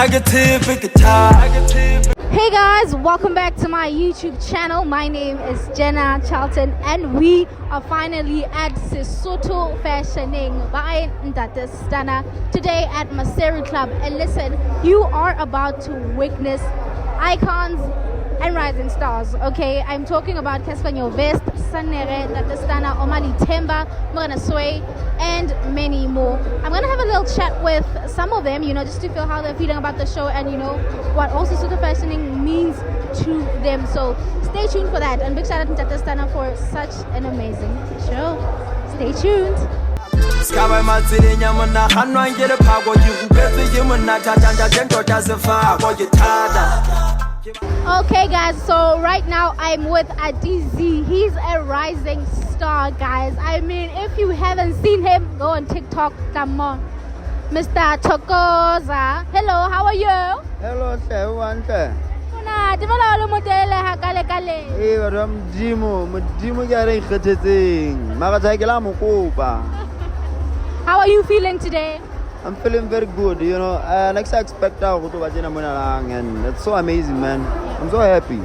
Negative guitar. Hey guys, welcome back to my YouTube channel. My name is Jenna Charlton and we are finally at Sesotho Fashioning by Ntate Stunna today at Maseru Club. And listen, you are about to witness icons and rising stars. Okay, I'm talking about Cassper Nyovest, Sannere, Ntate Stunna, Omali Temba, Morena Sway, and many more. I'm gonna have a little chat with some of them, just to feel how they're feeling about the show and what also Sesotho Fashioning means to them. So stay tuned for that. And big shout out to Ntate Stunna for such an amazing show. Stay tuned. Ska ba matseleng ya monaganwang ke lephako ke rupetswe ke monna thata ntate Sefako ke thata. Okay guys, so right now I'm with Adizi. He's a rising star, guys. I mean, if you haven't seen him, go on TikTok. Come on. Mr. Thokoza. Hello, how are you? Hello hle, o hantle? Mona, dumela o le motelele ha kale kale. Ee, batho ba Modimo, Modimo ke a re ikgethetseng. Mara tjha ke la mo kopa. How are you feeling today? I'm feeling very good. Next I expect go tlo ba tjena mona lang, and it's so amazing, man. I'm so happy.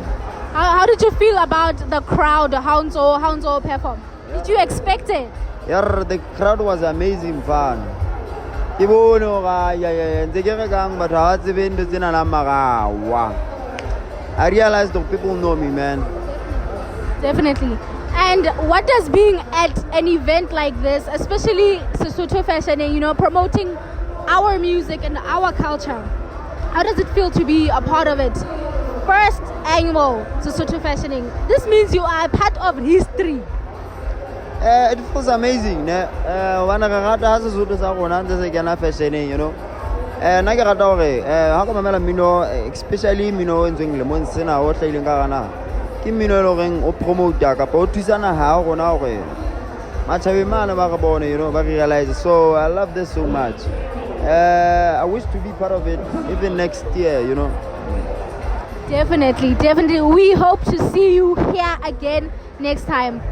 How did you feel about the crowd? How ntso perform? Did you expect it? Yeah, the crowd was amazing, fun. Ke bone hore ya ya ya ntse ke re kang batho ha ba tsebe ntho tsena la mara wa. I realized the people know me, man. Definitely. And what does being at an event like this, especially Sesotho Fashioning, promoting our music and our culture, how does it feel to be a part of it? First annual Sesotho Fashioning. This means you are a part of history. It feels amazing, ne? Hobane re rata ha Sesotho sa rona ntse se kena fashioneng. Nna ke rata hore ha ka mamela mmino, especially mmino o entsweng lemong sena o hlahileng ka hara naha, ke mmino e leng horeng o promote kapa o thusa naha ya rona hore matjhabeng mane ba re bone, ba realize. So I love this so much. I wish to be part of it even next year. Definitely, definitely. We hope to see you here again next time.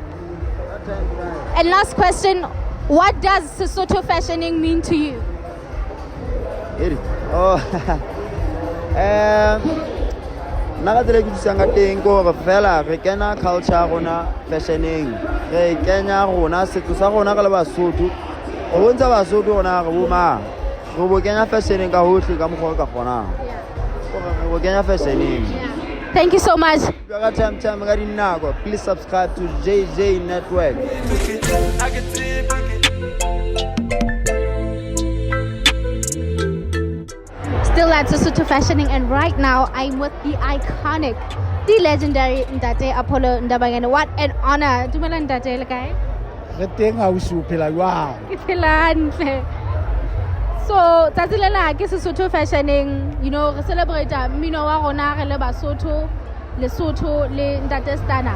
And last question, what does Sesotho Fashioning mean to you? Ere. Oh. Nna ka tsela e ke thusang ka teng ke hore fela re kena culture ya rona fashioneng, re kenya rona setso sa rona re le Basotho, re bontsha Basotho rona re bo mang, re bo kenya fashioneng ka hohle ka mokgwa o ka kgonang, hore re bo kenya fashioneng. Thank you so much. Ka time time ka dinako, please subscribe to JJ Network. Negative. Still at Sesotho Fashioning, and right now I'm with the iconic, the legendary Ntate Apollo Ndabangene. What an honor. Dumela Ntate, le kae? Re teng ausi, o phela jwang? Ke phela hantle. So tsatsi lena ke Sesotho Fashioning, re celebrate mmino wa rona re le Basotho, Lesotho le Ntate Stunna.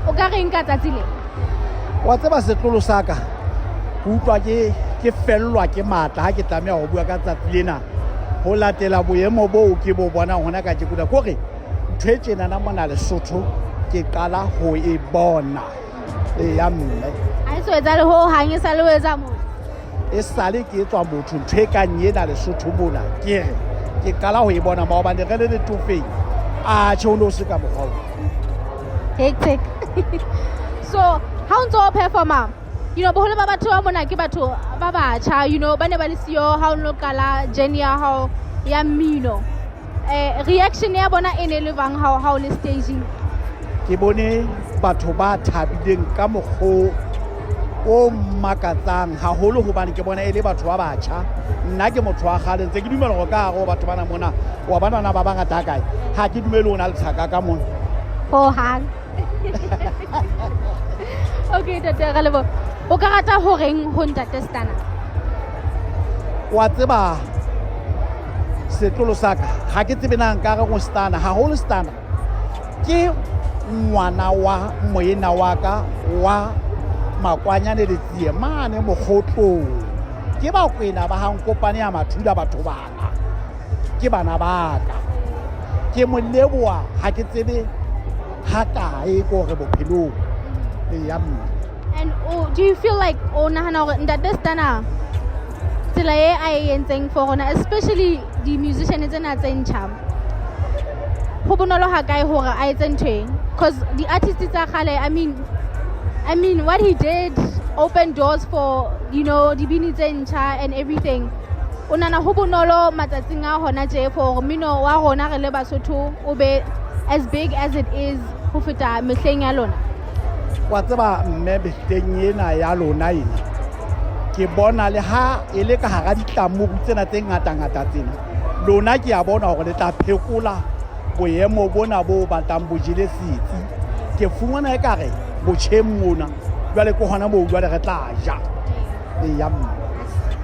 O ka reng ka tsatsi le? Wa tseba setlolo sa ka, ke utlwa ke fellwa ke matla ha ke tlameha ho bua ka tsatsi lena ho latela boemo boo ke bo bonang hona ka tjekona. Ke hore ntho e tjenana mona Lesotho ke qala ho e bona. Ee ya mme. Ha e so etsahale ho hang, e sale o etsa motho. E sale ke etswa motho ntho e kang ena Lesotho mona, ke re ke qala ho e bona maobane re le letofeng. Atjhe, o no se ka mokgwa oo. Hectic. So ha o ntso o performa, boholo ba batho ba mona ke batho ba batjha, ba ne ba le siyo ha o no qala journey ya hao ya mmino. Reaction ya bona e ne le bang ha o le staging? Ke bone batho ba thabileng ka mokgo o makatsang haholo hobane ke bona e le batho ba batjha. Nna ke motho wa kgale, ntse ke dumela hore ka hare ho batho bana mona, wa bona na ba bangata ha kae, ha ke dumele ho na le thaka ka mona. Ho hang. Okay, Ntate Ralebo, o ka rata ho reng ho Ntate Stunna? Wa tseba setlolo sa ka, ha ke tsebe na nka re go Stunna, haholo Stunna ke ngwana wa moena wa ka wa makwanyane le tsie mane mokgotlong. Ke bakwena ba ha Nkopane ya Mathula batho bana, ke bana ba ka. Ke mo leboha ha ke tsebe ha kae ke hore bophelong. Ee ya mme. And do you feel like o nahana hore Ntate Stunna tsela e a e entseng for rona, especially Di-musician tsena tse ntjha, ho bonolo ha kae hore a etse ntho e? Because di-artist tsa kgale, I mean, what he did open doors for dibini tse ntjha and everything. O nahana ho bonolo matsatsing a hona tje for mmino wa rona re le Basotho o be as big as it is ho feta mehleng ya lona? Wa tseba mme, mehleng ena ya lona ena, ke bona le ha e le ka hara ditlamuru tsena tse ngata-ngata tsena, lona ke a bona hore le tla phekola boemo bona bo batlang bo jele setsi. Ke fumana ekare botjheng mona jwale ke hona moo jwale re tla ja. Eya mme.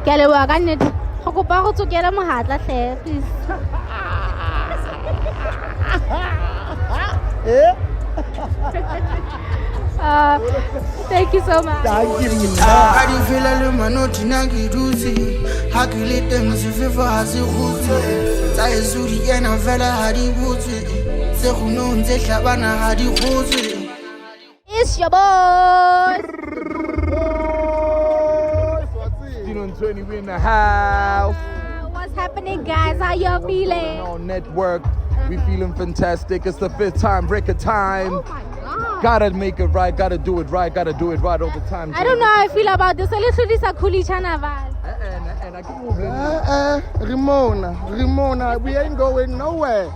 Ke a leboha ka nnete. Go kopa go tsokela mohatla hle, please. Eh. Thank you so much. Thank you mme. Ka di fela le manoti nna ke dutse ha ke le teng, sefefo ha se kgutse, tsa heso di kena fela ha di butswe, tse kgonong tse hlabana ha di kgotswe. It's your boy. Dino and 20, we in the house. What's happening, guys? How y'all feeling? On network, we feeling fantastic. It's the fifth time, record time. Oh my God. Gotta make it right, gotta do it right, gotta do it right all the time. I don't know how I feel about this. A little this a cool vibe. And I keep moving. Ramona, Ramona, we ain't going nowhere.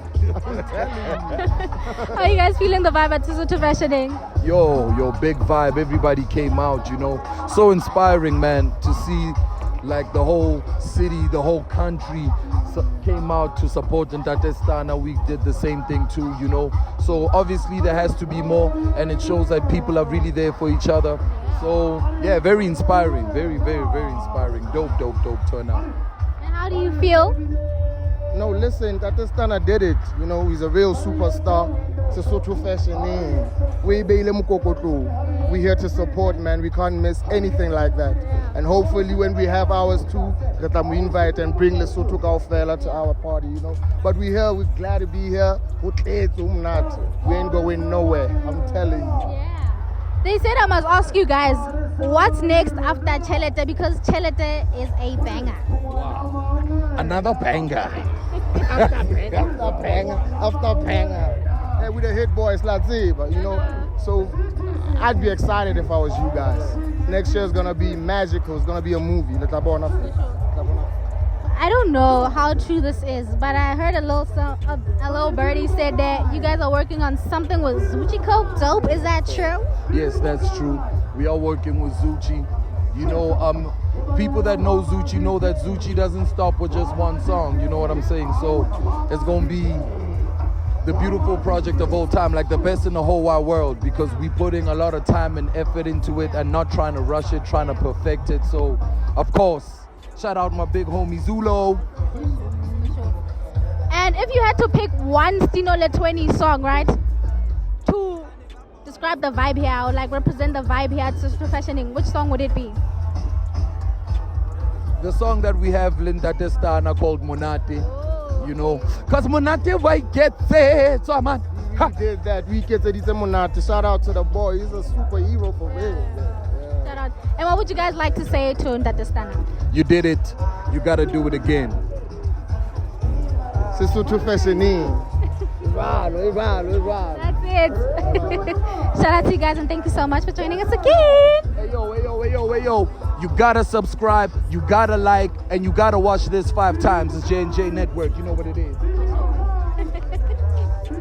How are you guys feeling the vibe at Sesotho Fashioning? Yo, yo, big vibe. Everybody came out. So inspiring, man, to see like the whole city, the whole country came out to support Ntate Stunna. We did the same thing too. So obviously there has to be more, and it shows that people are really there for each other. So yeah, very inspiring, very, very, very inspiring. Dope, dope, dope turnout. And how do you feel? No, listen, Ntate Stunna did it. He's a real superstar. Sesotho fashioning. We beile mokokotlong. We here to support, man. We can't miss anything like that. And hopefully when we have ours too, re tla mo invite and bring Lesotho kaofela to our party. But we here, we're glad to be here. Ho tletse, ho monate. We ain't going nowhere, I'm telling you. Yeah. They said I must ask you guys, what's next after Chelete? Because Chelete is a banger. Another banger. After banger, after banger. Hey, we the hit boys, Laziba. So I'd be excited if I was you guys. Next year's gonna be magical. It's gonna be a movie. Le tla bona fela. Le tla bona. I don't know how true this is, but I heard a little birdie said that you guys are working on something with Zoocci Coke Dope. Is that true? Yes, that's true. We are working with Zoocci. People that know Zoocci know that Zoocci doesn't stop with just one song. You know what I'm saying? So it's gonna be the beautiful project of all time, like the best in the whole wide world, because we putting a lot of time and effort into it and not trying to rush it, trying to perfect it. So, of course, shout out my big homie Zulo. And if you had to pick one Stino Le 20 song, right, to describe the vibe here or like represent the vibe here at Sesotho Fashioning, which song would it be? The song that we have, le Ntate Stunna, called Monate. Cause Monate wa iketsetsa, so man. We did that. We get monate. Shout out to the boy. He's a superhero for real. Yeah. Shout out. And what would you guys like to say to Ntate Stunna? You did it. You gotta do it again. Sesotho fashioning. Ibalo, ibalo, ibalo. That's it. Shout out to you guys and thank you so much for joining us again. Hey yo, hey yo, hey yo, hey yo. You gotta subscribe, you gotta like, and you gotta watch this 5 times. It's J&J Network. You know what it is.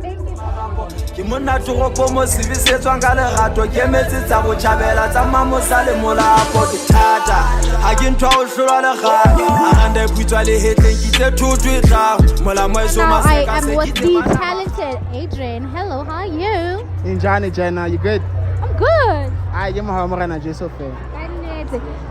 Thank you. Ke monna toropo mo sebe se tswang ka lerato, ke emetse tsa botjhabela tsa mamosa le molapo. Ke thata ha ke ntho ya ho hlolwa legato aranda e putswa lehetleng ke itse thotho e tlago molamo eso. Now I am with the talented Adrian. Hello, how are you? Njani Jenna, you good? I'm good. I give my Morena Jesu fe.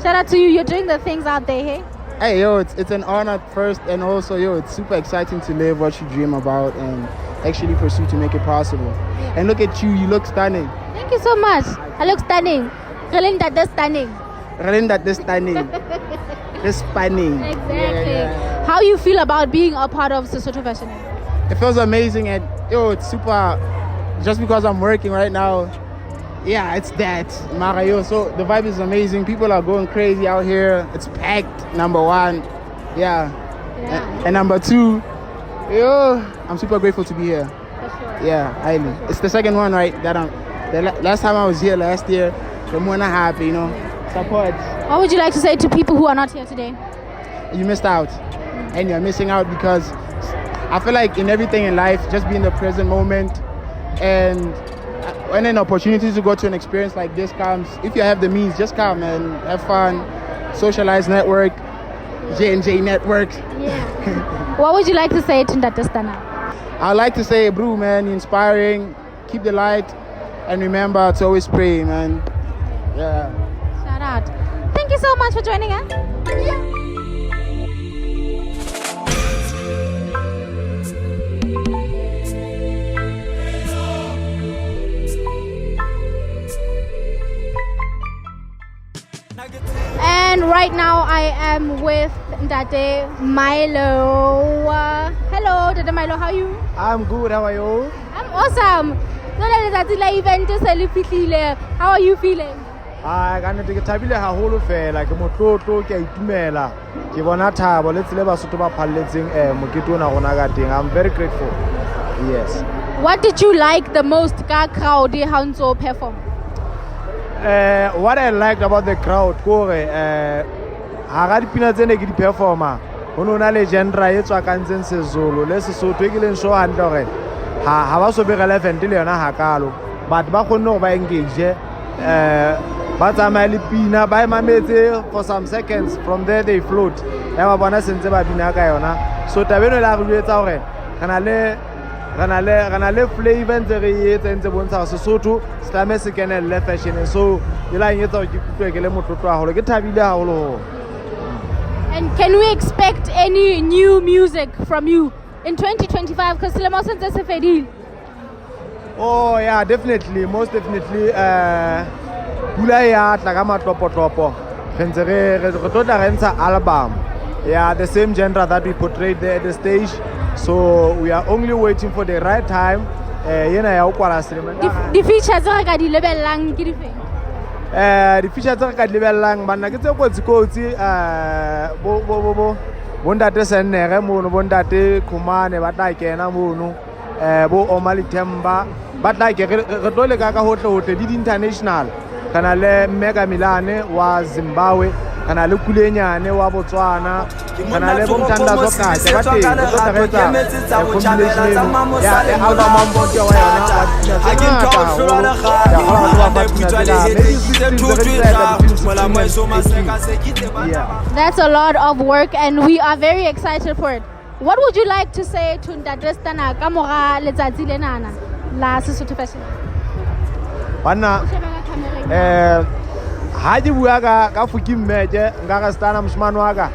Shout out to you. You're doing the things out there, hey? Hey yo, it's an honor first, and also yo, it's super exciting to live what you dream about and actually pursue to make it possible. And look at you, you look stunning. Thank you so much. I look stunning. Feeling that they're stunning. Really that this stunning. This stunning. Exactly. Yeah. How you feel about being a part of Sesotho Fashion? It feels amazing, and yo, it's super. Just because I'm working right now, yeah, it's that. Mara, yo, so the vibe is amazing. People are going crazy out here. It's packed, number one. Yeah. Yeah. And number two, yo, I'm super grateful to be here. For sure. Yeah, highly. It's the second one, right? That I'm. The last time I was here last year, the more not happy, you know. Support. What would you like to say to people who are not here today? You missed out, and you're missing out because I feel like in everything in life, just be in the present moment, and when an opportunity to go to an experience like this comes, if you have the means, just come and have fun, socialize, network, J&J network. Yeah. What would you like to say to Ntate Stunna? I'd like to say, bro, man, inspiring. Keep the light, and remember to always pray, man. Yeah. Shout out. Thank you so much for joining us. Yeah. And right now I am with Ntate Milo. Hello, Ntate Milo, how are you? I'm good, how are you? I'm awesome. Jwale letsatsi la event se le fihlile. How are you feeling? Ah, ka nnete ke thabile haholo fela, ke motlotlo, ke a itumela. Ke bona thabo le tsela e Basotho ba phalletseng mokete ona rona ka teng. I'm very grateful. Yes. What did you like the most ka crowd ha o ntso perform? What I liked about the crowd ke hore hara dipina tse ne ke di performa ho no na le genre e tswakantseng Sezulu le Sesotho e ke leng sure hantle hore ha ba so be relevant le yona hakalo, but ba kgonne hore ba engage, ba tsamaye le pina, ba e mametse for some seconds, from there they float, ya ba bona sentse ba bina ka yona. So taba eno e la re jwetsa hore re na le flavor ntse re e etsa, ntse bontsha hore Sesotho se tlameha se kenelle fashion. So e la etsa hore ke kutlwe ke le motlotlo haholo, ke thabile haholo hore And can we expect any new music from you in 2025? Because selemo se ntse se fedile. Oh yeah, definitely, most definitely. Pula e a tla ka matlopotlopo. Re ntse re tlo tla re ntsha album. Yeah, the same genre that we portrayed there at the stage. So we are only waiting for the right time. Yena ya ho kwala selemo. Di-features tse re ka di lebellang ke difeng? Di-feature tse re ka di lebellang banna ke tse kotsi-kotsi, bo ntate Sennere mono, bo ntate Khumane ba tla kena mono, bo Omali Themba ba tla ke re tlo leka ka hohle hohle di international. Re na le Mmeka Milane wa Zimbabwe, re na le Kulenyane wa Botswana, re na le bo Mthandazo Kate ba teng. Re tlo tla re etsa combination eno ya album wa mofuta wa yona wa dipina tse ngata haholo. Ke a kgolwa batho ba fa dipina tsena maybe 16, re di tla etsa between 16 and 18. Yeah. That's a lot of work and we are very excited for it. What would you like to say to Ntate Stunna ka mora letsatsi lenana la Sesotho Fashion? Banna, O shebe ka camera-eng. Ha ke bua ka Foki Mmeke, nka re Stunna moshemane wa ka,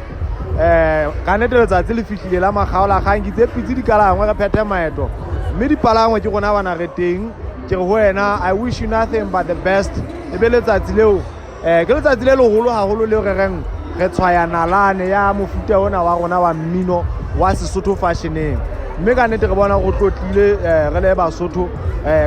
ka nnete letsatsi le fihlile la makgaola kgang, ke tse pitse dikalangwe re phethe maeto mme dipalangwe ke rona bana re teng. Ke re ho wena, I wish you nothing but the best. E be letsatsi leo, ke letsatsi le leholo haholo leo re reng re tshwaya nalane ya mofuta ona wa rona wa mmino wa Sesotho fashioneng, mme ka nnete re bona go tlotlile re le Basotho,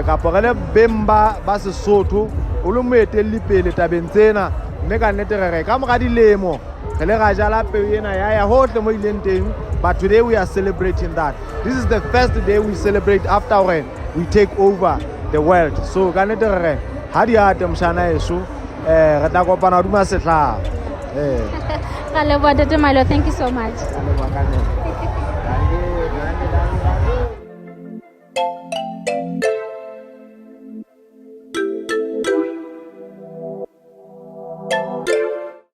kapa re le beng ba Sesotho, o le moetelli pele tabeng tsena. Mme ka nnete re re ka mora dilemo re le ra jala peo ena ya hohle mo ileng teng, but today we are celebrating that. This is the first day we celebrate after hore we take over the world. So ka nnete re re ha di ate moshana eso, re tla kopana hodima sehlaba. Ra leboha, Ntate Milo. Thank you so much. Ka leboha ka nnete. Dankie, dankie, dankie, dankie.